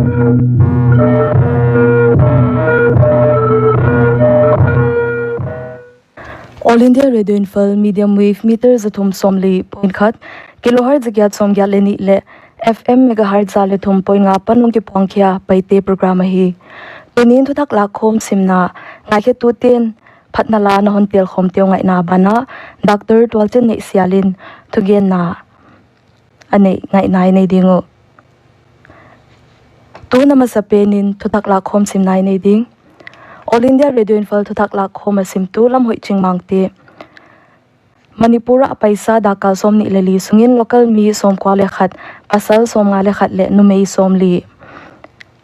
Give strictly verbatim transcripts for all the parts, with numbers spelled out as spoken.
All India Radio Imphal medium wave meter zathum sawmli point khat, kilohertz zagiat sawmgiat leh nih leh F M megahertz za leh thum point nga pan hong kipuang khia Paite program ahi. Tuni'n thuthak lakkhawm simna ngaikhetute'n phatna la na hon telkhawmte uh ngaihna banah Doctor Tualchenneih Sial in thugenna a neih ngaihna i nei ding uh. Tun a masapen in thuthak lakkhawm simna i nei ding. All India Radio Imphal thuthak lakkhawm a simtu Lamhoih Chingmangte. Manipur ah a paisa dakkal sawmnih leh li sungin local mi sawmkua leh khat, pasal sawmnga leh khat leh numei sawmli.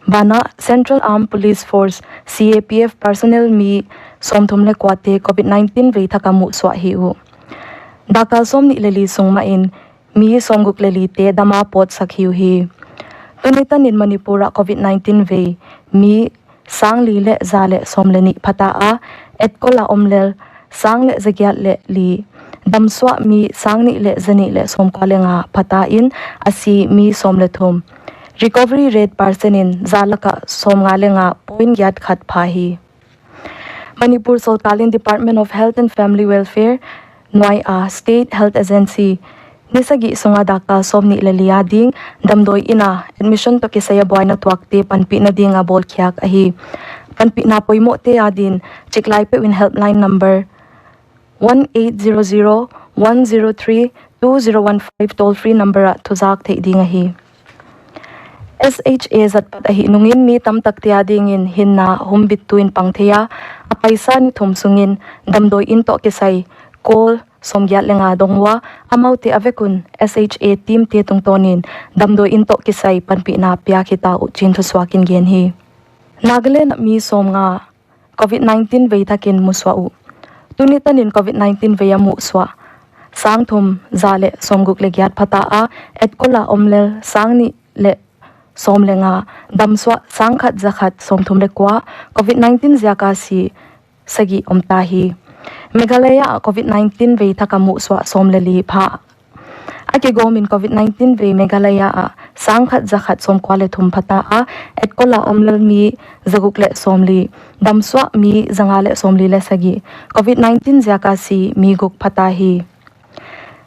Banah Central Armed Police Force, C A P F personnel mi sawmthum leh kuate COVID nineteen vei thak a muhsuah hi uh. Dakkal sawmnih leh li sung mahin mi sawmguk leh lite dam a pawtsak hi uhi. Tuni tanin Manipur ah COVID nineteen vei mi sang li leh za leh sawm leh nih phata a, etkol a om lel sang leh zagiat leh li, damsuah mi sang nih leh zanih leh sawmkua leh nga phata in, a si mi sawm leh thum. Recovery rate percent in za laka sawmnga leh nga point giat khat pha hi. Manipur sorkar in Department of Health and Family Welfare nuai a State Health Agency ni sagih sunga dakkal sawmnih leh li a ding damdawi inn a admission toh kisai a buaina tuakte panpihna ding a bawlkhiak ahi. Panpihna poimohte adin chiklai peuh in helpline number one eight zero zero one zero three two zero one five toll free number ah thuzak theih ding ahi. S H A zatpat ahih nungin mi tamtakte adingin hinna humbittu in pang thei a, a paisa ni thum sungin damdawi inn toh kisai call sawmgiat leh nga dong ua, amaute a vek un S H A team te tungtawnin damdawi inn toh kisai panpihna piak hita uh chi'n thusuak in gen hi. Nagaland ah mi sawmnga COVID nineteen vei thakin musuah uh. Tuni tanin COVID nineteen vei a muhsuah sang thum za leh sawmguk leh giat phata a, etkol a om lel sang nih leh sawm leh nga, damsuah sang khat za khat sawmthum leh kua, COVID nineteen ziaka si sagih om ta hi. Meghalaya ah COVID nineteen vei thak a muhsuah sawm leh li pha. A kigawmin COVID nineteen vei Meghalaya ah sang khat za khat sawmkua leh thum phata a, etkol a om lel mi zaguk leh sawmli, damsuah mi zanga leh sawmli leh sagih, COVID nineteen ziaka si mi guk phata hi.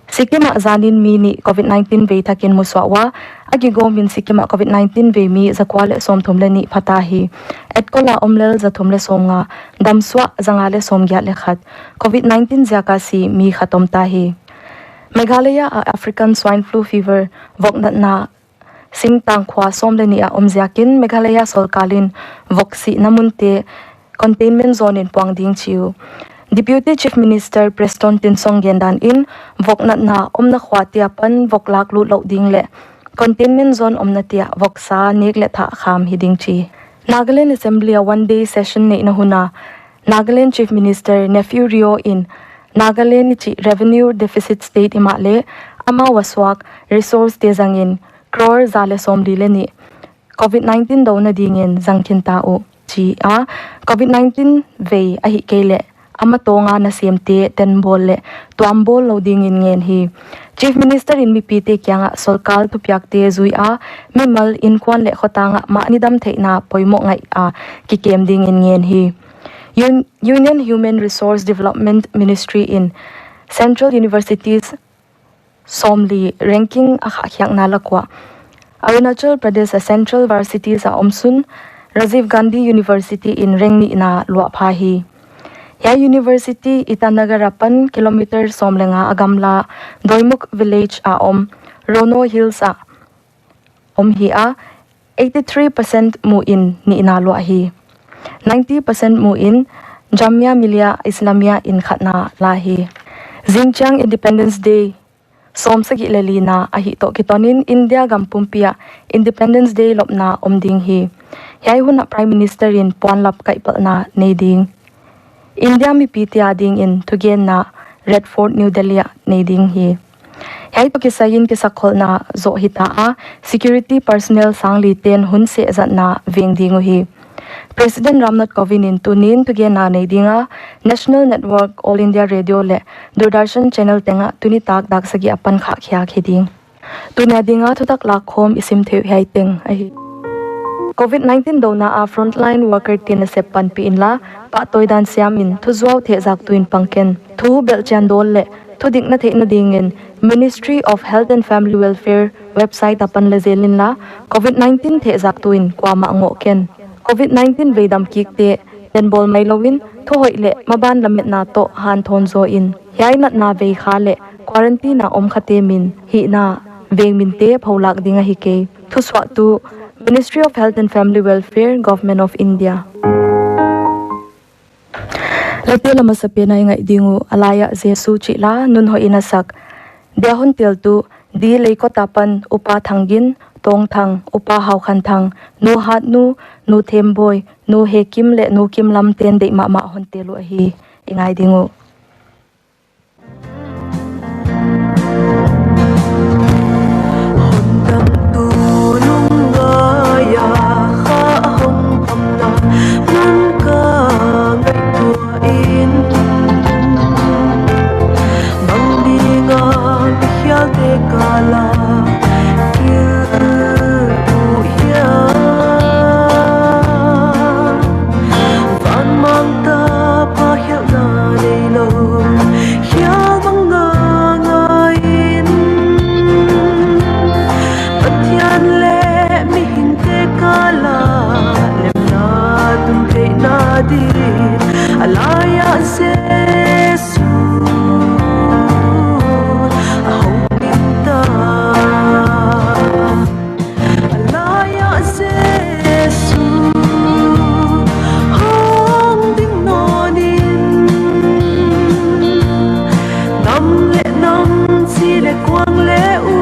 Sikkim ah zanin mi nih COVID nineteen vei thakin musuah ua, a kigawmin Sikkim ah COVID nineteen vei mi zakua leh sawmthum leh nih phata hi. Etkol a om lel zathum leh sawmnga, damsuah zanga leh sawmgiat leh khat, COVID nineteen ziaka si mi khat om ta hi. Meghalaya ah African Swine Flu Fever voknatna singtang khua sawm leh nih a om ziakin Meghalaya sorkar in voksihna munte containment zone in puang ding chi uh. Deputy Chief Minister Prestone Tynsong gendan in voknatna omna khuate apan vok lak lut louh ding leh containment zone omnate ah voksa nek leh thah kham hi ding chi. Nagaland Assembly a one day session neihna hun a Nagaland Chief Minister Neiphiu Rio in Nagaland i chih revenue deficit state himahleh amau a suak resource te zangin crore za leh sawmli leh nih COVID nineteen douna dingin zang khin ta uh chi a, COVID nineteen vei ahihkeileh ama tawnga nasemte tenbawl leh tuambawl lou dingin ngen hi. Chief Minister in mipite kiangah sorkar thupiakte zui a, mimal, innkuan leh khotang ah mahni damtheihna poimoh ngaih a kikem dingin ngen hi. Un-, Union Human Resource Development Ministry in Central Universities sawmli ranking a khahkhiakna lak uah Arunachal Pradesh a Central Varsities a omsun Rajiv Gandhi University in rank nihna luah pha hi. Hiai university Itanagar apan kilometer sawm leh nga a gamla Doimukh village a om Rono Hills ah om hi a, eighty three percent muin nihna luah hi. Ninety percent muin Jamia Millia Islamia in khatna la hi. Zingchiang Independence Day sawmsagih leh lina ahih toh kitonin India gam pumpi ah Independence Day lopna om ding hi. Hiai hun ah Prime Minister in puanlap kaihpalhna nei ding. India mipite adingin thugenna Red Fort New Delhi ah nei ding hi. Hiai toh kisai in kisakkholhna zoh hita a, security personnel sang li ten hun seh zatna veng ding uhi. President Ram Nath Kovind in tuni'n thugenna nei ding a, National Network, All India Radio leh Doordarshan channel tengah tuni tak dak sagih apan khahkhiak hi ding. Tuni a dinga thutak lakkhawm i sim theih uh hiai teng ahi. Covid nineteen douna a frontline worker te'n nasep panpih inla, pahtawi dan siamin thuzuau thehzaktu in pang ken. Thu belhchian dawl leh thudikna theihna dingin Ministry of Health and Family Welfare website apan la zel inla, Covid nineteen thehzaktu in kuamah ngoh ken. Covid nineteen veidam kikte, den bawl mai louin, thuhoih leh maban lametna toh hanthawn zaw in. Hiai natna veikha leh quarantine a om khate min, hihna, veng minte pholak ding ahi kei. Thusuahtu, Ministry of Health and Family Welfare, Government of India. Late la masapen a i ngaih ding uh, A Lai ah Jesu chih la, Nunhoih in a sak. Dia hon teltu, D. Leikot apan, Upa Thang Gin, Tawng Thang, Upa Hau Khan Thang, Nu Hat Nu, Nu Them Bawi, Nu He Kim leh Nu Kim Lam te'n deih mahmah hon tel uh ahi, i ngai ding uh. Hon damtu lungngai a kha hong pamna, nang ka ngaihtuah in. Bang dinga mikhialte kal a kil uh hiam? Van Mang Tapa khialhna neilou, khial bang ngaingai in. Pathian leh mihingte kal a lemna tun theihna ding, a lai ah Jesu a hong ding ta. A lai ah Jesu hong ding nawn in. Nam leh nam, chi leh kuang leh u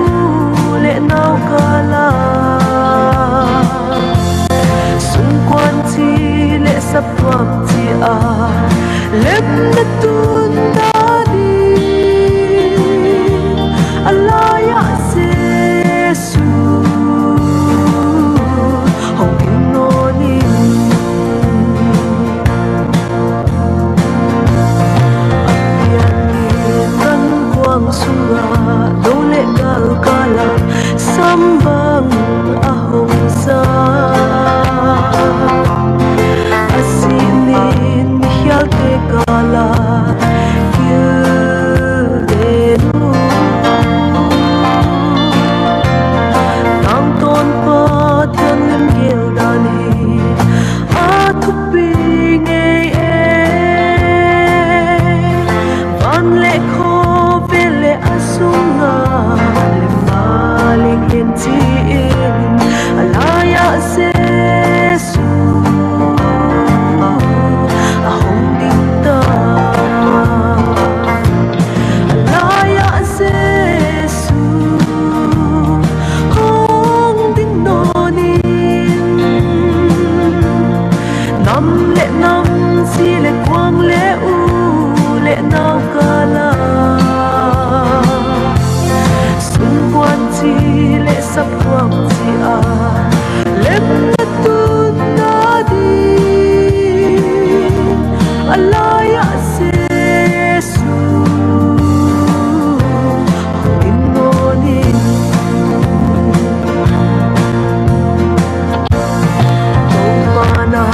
leh nau kal a, sungkuan chi leh saptuam chi a lemna tun ta ding, a lai ah Jesu hong ding nawn in. A pian in ran kuang sung ah, lou leh gal kal a sam bang a hong sa. A sih nin mikhialte kal a kil den uh. Tangtawn Pathian lemgel dan hi a thupi ngei e. Van leh khawvel leh a sung a lemna ling hen chi in, a lai ah Jesu a hong ding ta. A lai ah Jesu hong ding nawn in. Nam leh nam, chi leh kuang leh u leh nau kal a, sungkuan chi leh saptuam chi a lemna tun ta ding, a lai ah Jesu hong ding nawn in. Kou man a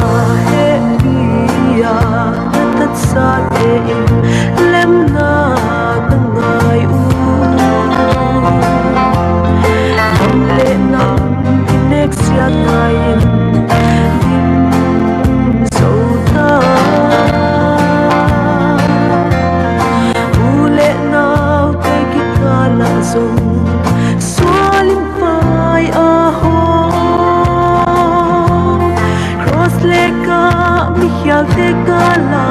hehpih a na tatsate in lemna ka ngai uh. Nam leh nam kineksiatna in dim zou ta. U leh naute kikal ah zong sual in pai a hong. Cross leh kah mikhialte kal a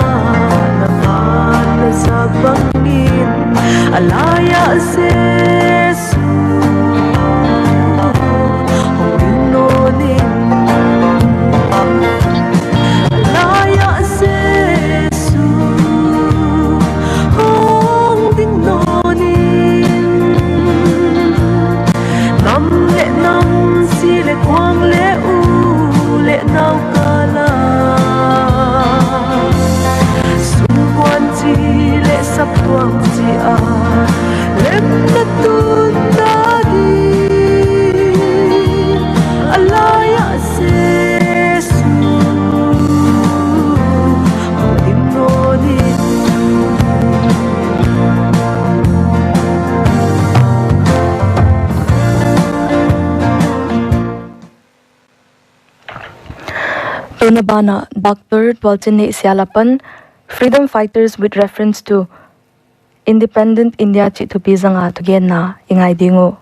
na mat na zak bangin, a lai ah Jesu hong ding nawn in. A lai ah Jesu hong ding nawn in. Nam leh nam, chi leh kuang leh u leh nau kal a, sungkuan chi leh saptuam chi a lemna tun ta ding, a lai ah Jesu Tuna banah Doctor Tualchinneih Sial apan Freedom Fighters with Reference to Independent India chih thupi zanga thugenna i ngai ding uh.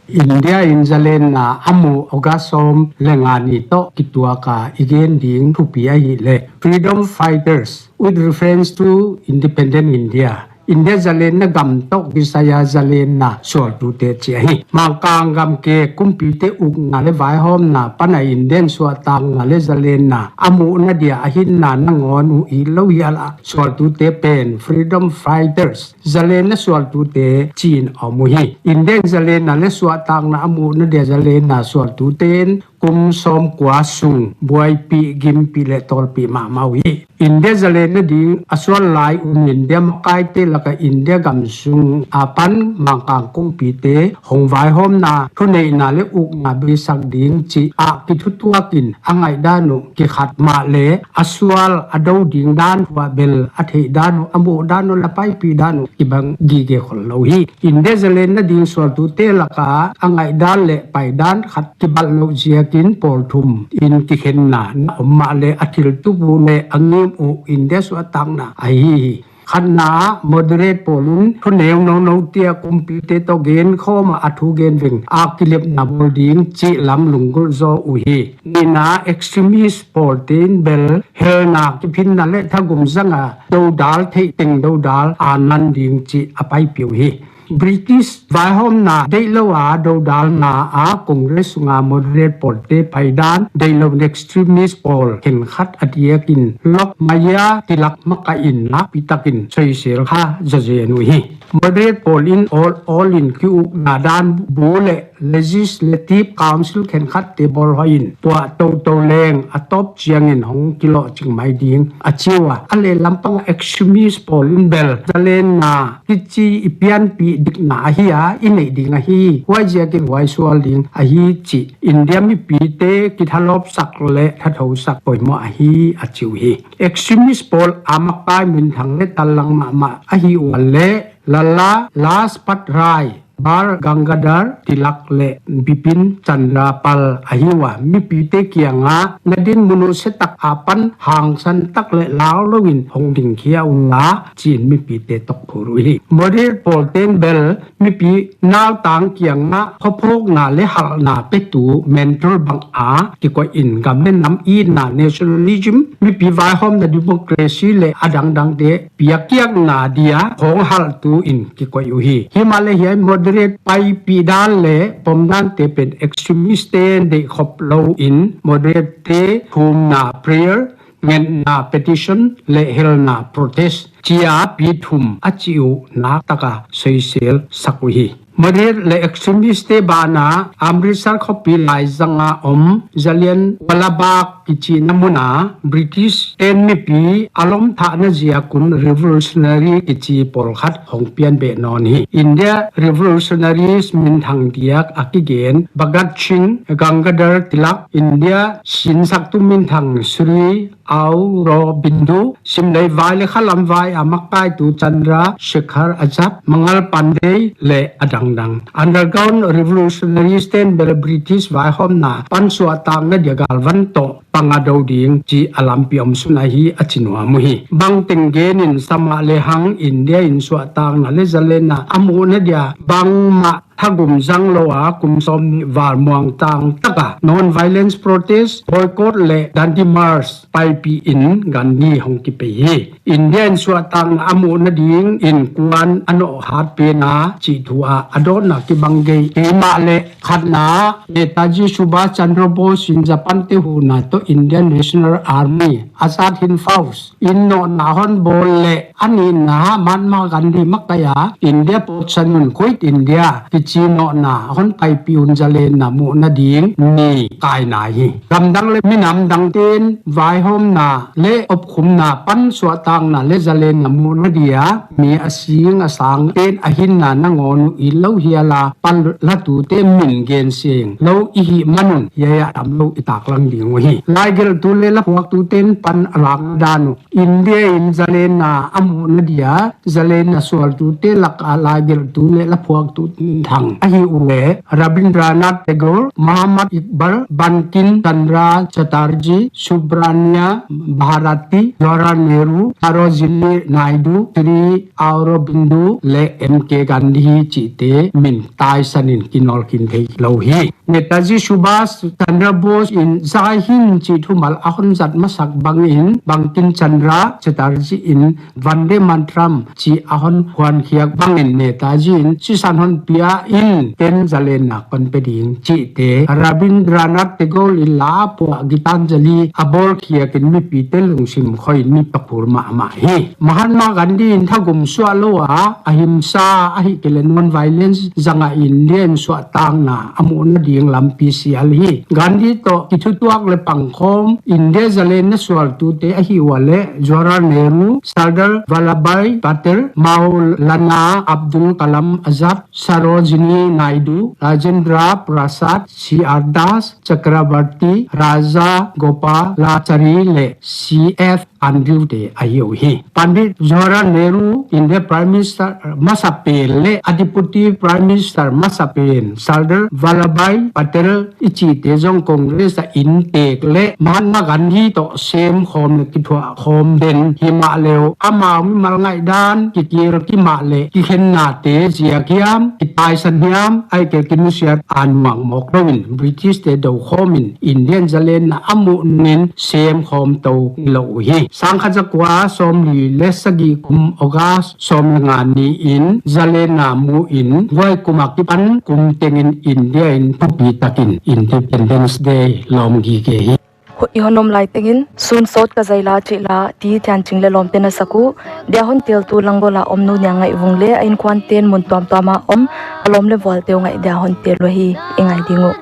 India in zalenna a muh August sawm leh nga ni toh kituak a i gen ding thupi ahihleh Freedom Fighters with Reference to Independent India. India zalenna gam toh kisai a zalenna sualtute chih ahi. Mangkang gam ke kumpite ukna leh vaihawmna pan a India in suahtakna leh zalenna a muhna dia a hinna nangawn uh itlou hial a sualtute pen Freedom Fighters, zalenna sualtute chiin a om uhi. India in zalenna leh suahtakna a muhna dia zalenna sualtuten kum sawmkua sung buaipih, gimpih leh tawlpih mahmah uhi. India zalenna ding a sual lai un India makaite laka India gamsung apan Mangkang kumpite hong vaihawmna, thuneihna leh ukna beisak ding chih a kithutuak in a ngaihdan uh kikhat mahleh a sual a dou ding dan uh bel a theihdan uh, a muhdan uh leh a paipihdan uh kibang gige khollou hi. India zalenna ding sualtute laka a ngaihdan leh paidan khat kibawl louh ziakin pawl thum in kikhenna na om mahleh a thil tup uh leh a ngim uh India suahtakna ahi hi. Khatna, moderate pawl in thuneu nono te a kumpite toh genkhawm a, a thu gen veng a kilepna bawl ding chih lam lunggulh zaw uhi. Nihna, extremist pawlte in bel helna, kiphinna leh thagum zanga dodal theih teng dodal a nan ding chih a paipih uhi. British vaihawmna deihlou a dodalna a Congress sunga moderate pawlte paidan deihlou in extremist pawl khenkhat a diakin Lok Maya Tilak makaihna nakpi takin soisel kha zazen uhi. Moderate pawl in awl awl in kiukna dan bu leh Legislative Council khenkhatte bawl hoih in puah toutou leng a tawp chiangin hong kilohching mai ding a chi ua. A lehlam panga extremist pawl in bel zalenna kichi i pianpih dikna ahi a, i neih ding ahi, huaiziakin huai sual ding ahi chih India mipite kithalawpsak leh thathousak poimoh ahi a chi uhi. Extremist pawl a makai minthang leh tallang mahmah ahi ua leh Lala Lajpat Rai, Bal Gangadhar Tilak leh Bipin Chandra Pal ahi ua. Mipite kianga na dinmun uh se tak apan hangsan tak leh laulou in hong dingkhia unla chiin mipite toh phur uhi. Moderate pawlten bel mipi nautang kianga phuphawkna leh halhna petu mentor banga kikoih in gam leh nam itna, nationalism, mipi vaihawmna, democracy leh a dangdangte piakkhiakna dia hong halhtu in kikoih uhi. Himahleh hiai moderate paipih dan leh pomdante pen extremist ten deih khop lou in moderate te thumna prayer, ngetna petition leh helna protest chia pi thum a chi uh nak taka soisel sak uhi. Moderate leh extremist te banah Amritsar khopi laizanga om Jallianwala Bagh kichihna muna British ten mipi a lom thahna ziak un revolutionary kichi pawlkhat hong pian beh nawn hi. India revolutionaries minthang diak a kigen Bhagat Singh, Gangadhar Tilak, India sinsaktu minthang Sri Aurobindo, simleivai leh khalamvai a makaitu Chandra Shekhar Azad, Mangal Pandey leh a dangdang. Underground revolutionaries ten bel British vaihawmna pan suahtakna dia galvan toh pang a dou ding chih a lampi omsun ahi a chi nuam uhi. Bangteng gen in sama lehang India in suahtakna leh zalenna a muhna dia bangmah thagum zanglou a kum sawmnih val muangtang taka non-violence protest, boycott leh Dandi March paipih in Gandhi hong kipei hi. India in suahtakna a muhna dingin kuan a nawhat pen a chih thu ah a dotna kibang gige. Himahleh khatna, Netaji Subhash Chandra Bose in Japan te huhna toh Indian National Army, Azad Hind Fauj in nawhna hon bawl leh a nihna Mahatma Gandhi makaih a India pawtsan un Quit India kichi nawhna hon paipih un zalenna muhna ding ni kaina hi. Gamdang leh minam dangten vaihawmna leh opkhumna pan suahtakna leh zalenna muhna dia mi a sing a sang ten a hinna nangawn uh itlou hial a panlatute min gen seng lou i hih man un hiai ah tamlou i taklang ding uhi. Laigelhtu leh lapuaktuten pan a lakna dan uh India in zalenna a muhna dia zalenna sualtute lak a la gelhtu leh la phuaktu thang ahi uleh Rabindranath Tagore, Muhammad Iqbal, Bankim Chandra Chatterjee, Subrahmanya Bharati, Jawaharlal Nehru, Sarojini Naidu, Sri Aurobindo leh M K Gandhi chihte min taisan in kinawlkhin theilou hi. Netaji Subhas Chandra Bose in Jai Hind chih thumal a hon zat masak bangin Bankim Chandra Chatterjee in Vande Mataram chih a hon huan khiak bangin Netaji in sisan hon pia in ten zalenna kon pe ding chihte, Rabindranath Tagore in la phuah Gitanjali a bawl khiak in mipite lungsim khoi in mi toh phur mahmah hi. Mahatma Gandhi in thagum suah lou a ahimsa ahihkeileh non-violence zanga India in suahtakna a muhna ding lampi sial hi. Gandhi toh kithutuak leh pangkhawm India zalenna sualtute ahi uleh Jawaharlal Nehru, Sardar Vallabhbhai Patel, Maulana Abdul Kalam Azad, Sarojini Naidu, Rajendra Prasad, C R Das, Chakravarti, Rajagopalachari leh C F Andrew te ahi uhi. Pandit Jawaharlal Nehru India Prime Minister masapen leh a Deputy Prime Minister masapen Sardar Vallabhbhai Patel i chihte zong Congress a intek leh Mahatma Gandhi toh semkhawm leh kithuahkhawm den himahleh amau mimal ngaihdan kikil kimah leh kikhennate ziak hiam, kitaisan hiam, ahihkeileh kinusiat a nuam mawk louin British te dou khawmin India in zalenna a muh nungin semkhawm tou lou uhi. Sangkhat zakua sawmli leh sagih kum August sawm leh nga ni in zalenna mu in huai kum akipan kum tengin India in thupi takin Independence Day lawm gige hi. Hu-, i hon om lai tengin, Sun Sawt Ka Zaila chih la, T. Thianching leh lawmte'n a sak uh, dia hon teltu Langol a om Nu Niangngaihvung leh a innkuante'n mun tuamtuam a om, a lawm leh vualte uh ngaih dia hon tel uhi, i ngai ding uh.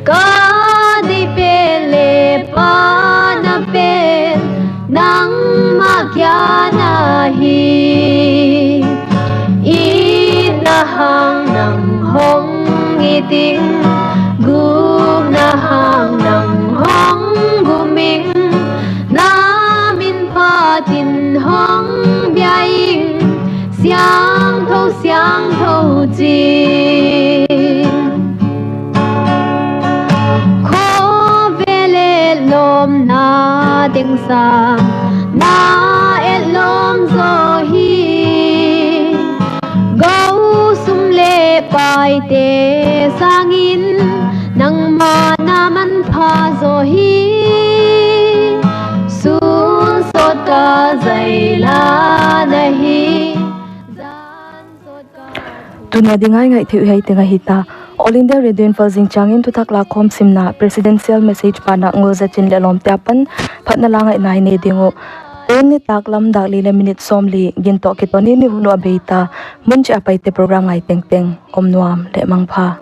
Ka deih pen leh pahna pen nangmah kia na hi. Itna hang nang hong it ing, gukna hang nang hong gum ing, na min phatin hong bia ing, siangthou, siangthou chi. Khovel leh lawmna teng sang na etlawm zaw hi. Gou sum leh paite sangin nangmah na manpha zaw hi. Sun Sawt Ka Zaila na hi. Tuni a ding a i ngaih theih uh hiai teng ahi ta. All India Radio Imphal zingchiangin thuthak lakkhawm simna presidential message banah Ngulzachin leh lawmte apan phatna la ngaihna i nei ding uh. Tun nitaklam dak li leh minute sawmli gin toh kiton in i hun uh a bei ta. Mun chih a Paite program ngai tengteng om nuam leh mangpha.